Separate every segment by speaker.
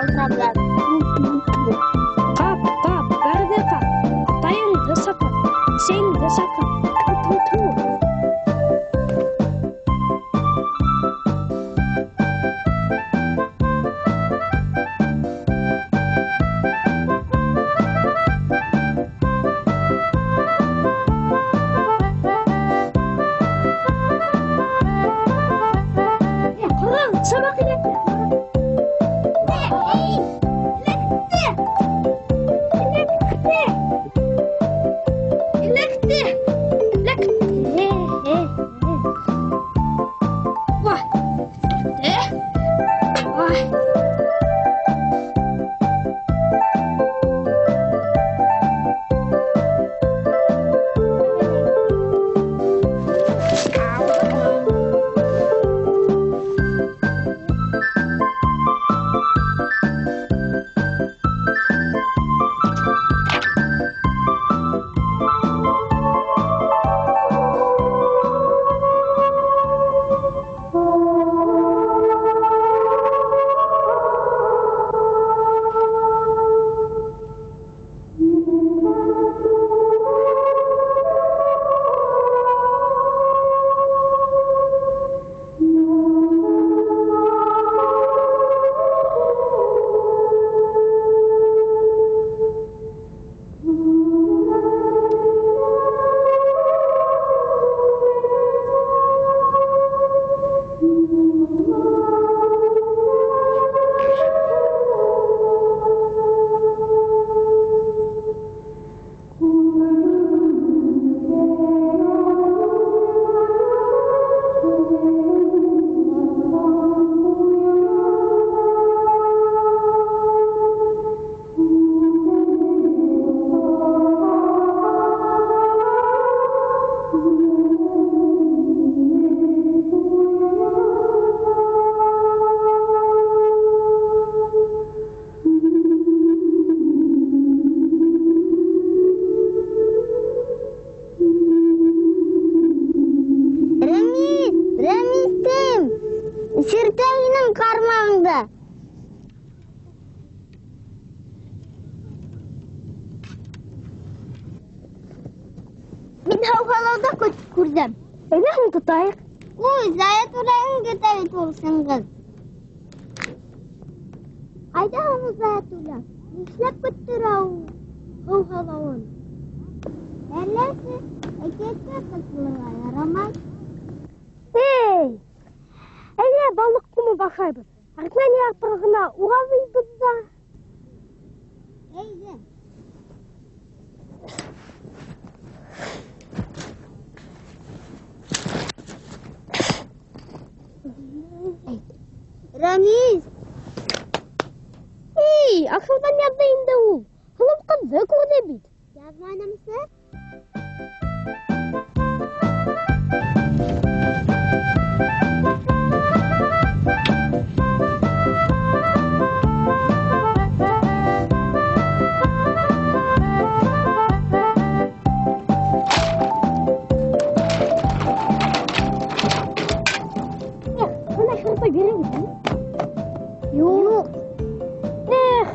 Speaker 1: Ялтырап яҙ.
Speaker 2: Ҡап, ҡап, бәрҙе ҡап. Атайыңды саҡыр, әсәйеңде саҡыр. Ту-ту-ту.
Speaker 1: Күрҙем.
Speaker 2: Әйҙә һуң тотайыҡ.
Speaker 1: Уй, Заят үләген көтә бит ул Сыңғыҙ. Ҡайҙа һуң Заят үлән? Нишләп көттөрә ул һыу һалыуын? Әлләсе, әкиәткә ҡушылырға ярамай.
Speaker 2: Эй! Әйҙә балыҡ ҡумып ашайбыҙ. Әрекмән япрағына урабыҙ ҙа.
Speaker 1: Әйҙә. Рәмиз!
Speaker 2: Эй, аҡылдан яҙҙы инде ул. Һылыу ҡыҙҙы күрҙе бит.
Speaker 1: Яҙманымсы?
Speaker 2: Бына шырпы бирегеҙ әле.
Speaker 1: Юҡ.
Speaker 2: Эх,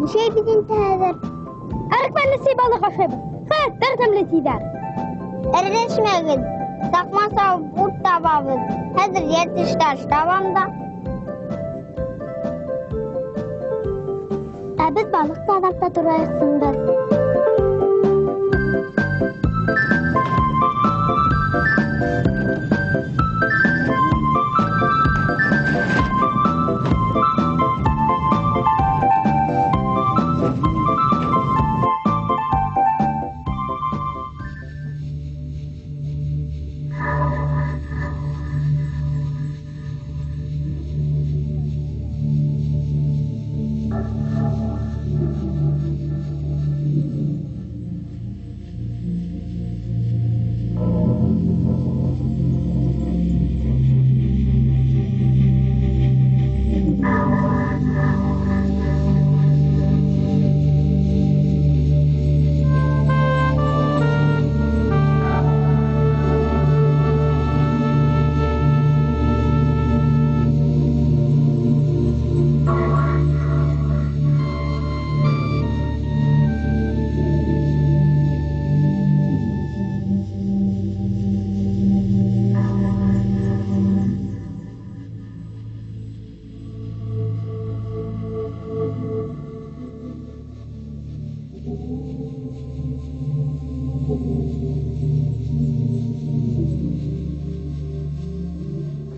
Speaker 1: Нишләйбеҙ инде хәҙер?
Speaker 2: Әрекмәнле сей балыҡ ашайбыҙ. Хәтәр тәмле тиҙәр.
Speaker 1: Әрләшмәгеҙ. Таҡма сабып ут табабыҙ. Хәҙер йәтеш таш табам да. Ә беҙ балыҡ таҙарта торайыҡ, Сыңғыҙ.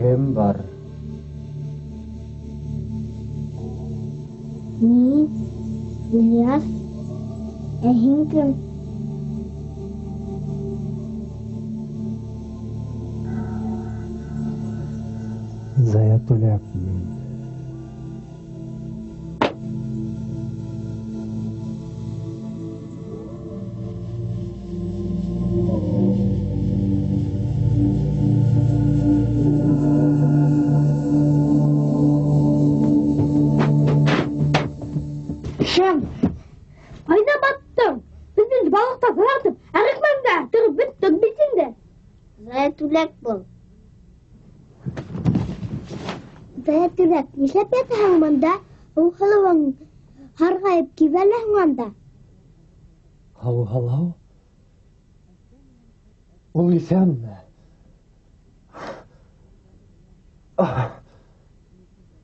Speaker 3: Кем бар?
Speaker 1: Мин, Ильяс. Ә һин кем?
Speaker 3: Заятүләк мин.
Speaker 2: Шым, ҡайҙа баттың? Беҙҙе балыҡта таратып, әрекмәндә тороп бөттөк бит инде.
Speaker 1: Заятүләк был. Заятүләк, нишләп ятаһың бында? Һыуһылыуың һарғайып кибәләһең анда.
Speaker 3: Һыуһылыу? Ул иҫәнме?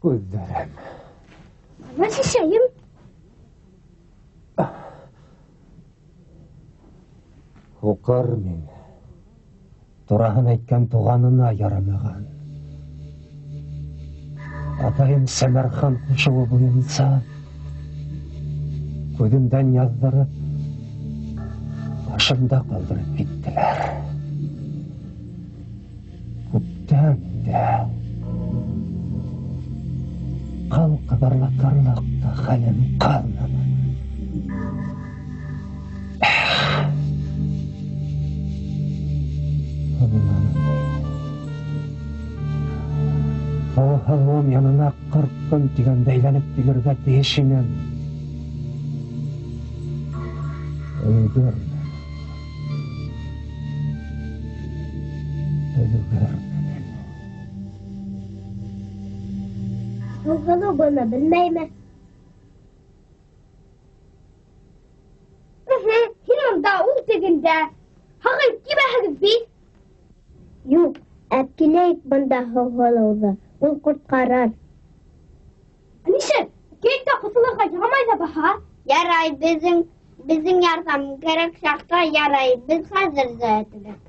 Speaker 3: Күҙҙәрем.
Speaker 2: Ана шешәйем.
Speaker 3: Һуҡыр мин. Тураһын әйткән туғанына ярамаған. Атайым Сәмәрхан ҡушыуы буйынса күҙемдән яҙҙырып, башымда ҡалдырып киттеләр. Күптән инде ҡыл ҡыбырлатырлыҡ та хәлем ҡалманы. Һыуһылыуым янына 40 көн тигәндә әйләнеп килергә тейеш инем. Өлгөрмәнем. Өлгөрмәнем.
Speaker 1: Һыуһылыу быны белмәйме?
Speaker 2: Һин унда, ул тегендә. Һағайып кибәһегеҙ бит.
Speaker 1: Юҡ, әпкиләйек бында һыуһылыуҙы. Ул ҡотҡарыр.
Speaker 2: Әнише, кейектә ҡыҫылырға ярамай ҙа баһа.
Speaker 1: Ярай, беҙҙең ярҙам кәрәк саҡта ярай, беҙ хәҙер Заятүләк.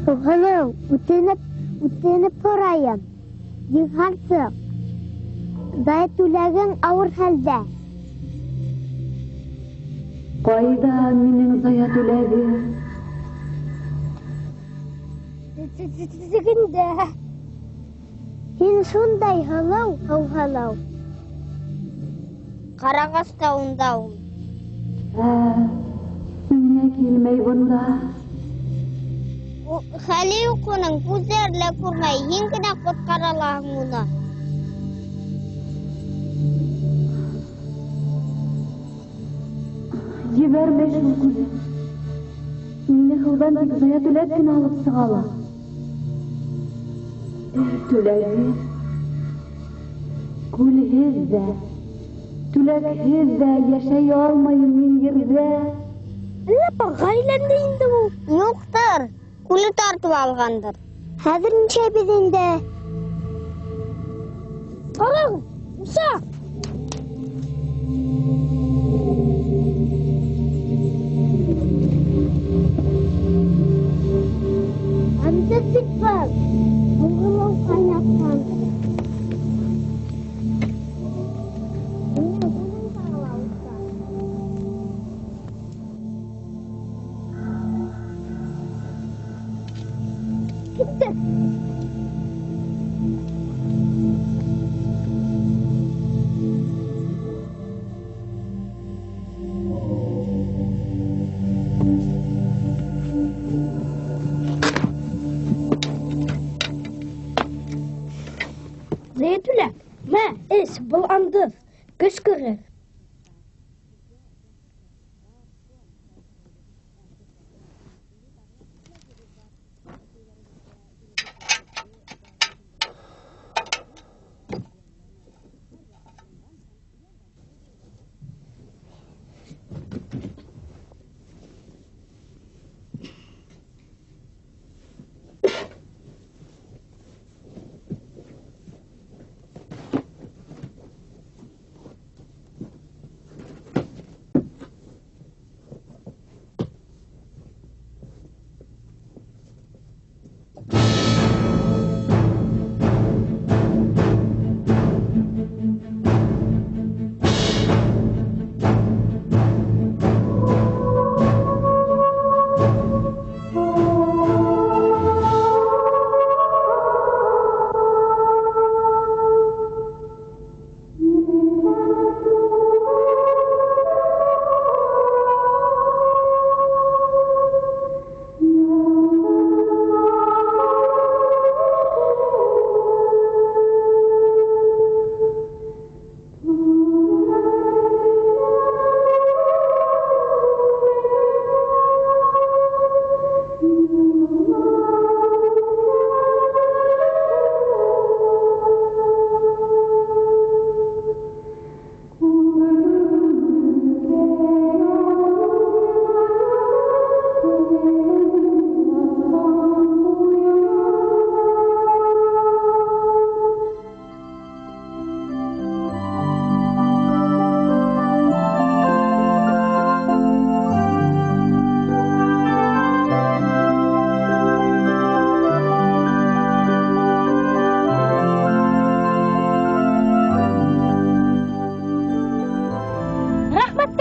Speaker 1: Һыуһылыу, үтенеп һорайым. Зинһар сыҡ. Заятүләгең ауыр хәлдә.
Speaker 4: Ҡайҙа минең Заятүләгем?
Speaker 1: Тегендә. Һин шундай һылыу, һыуһылыу. Ҡарағас та унда ул.
Speaker 4: Ниңә килмәй бында?
Speaker 1: Хәле юҡ уның, күҙҙәре лә күрмәй. Һин генә ҡотҡара алаһың уны.
Speaker 4: Ебәрмәй шул күҙе. Мине һыуҙан тик Заятүләк кенә алып сыға ала. Эй, түләгем. Күлһеҙ ҙә, түләкһеҙ ҙә йәшәй алмайым мин ерҙә.
Speaker 2: Әллә парға әйләнде инде ул?
Speaker 1: Юҡтыр, күле тартып алғандыр. Хәҙер нишләйбеҙ инде?
Speaker 2: Ҡарағыҙ, Муса!
Speaker 1: Ҡанһыҙ бит был. Һыуһылыу ҡайнатҡан.
Speaker 2: Киттек. Зиятүләк, мә, эс, был андыҙ, көс керер.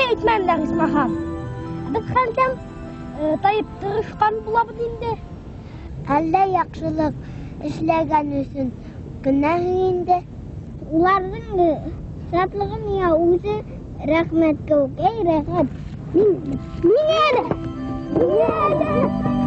Speaker 2: Әйтмәнеләр, исмаһам. Беҙ хәлдән тайып тырышҡан булабыҙ инде.
Speaker 1: Әллә яҡшылыҡ эшләгән өсөн көнәһең инде. Уларҙың шатлығы миңә үҙе рәхмәт кеүек. Эй, рәхәт. Миңә лә! Миңә лә!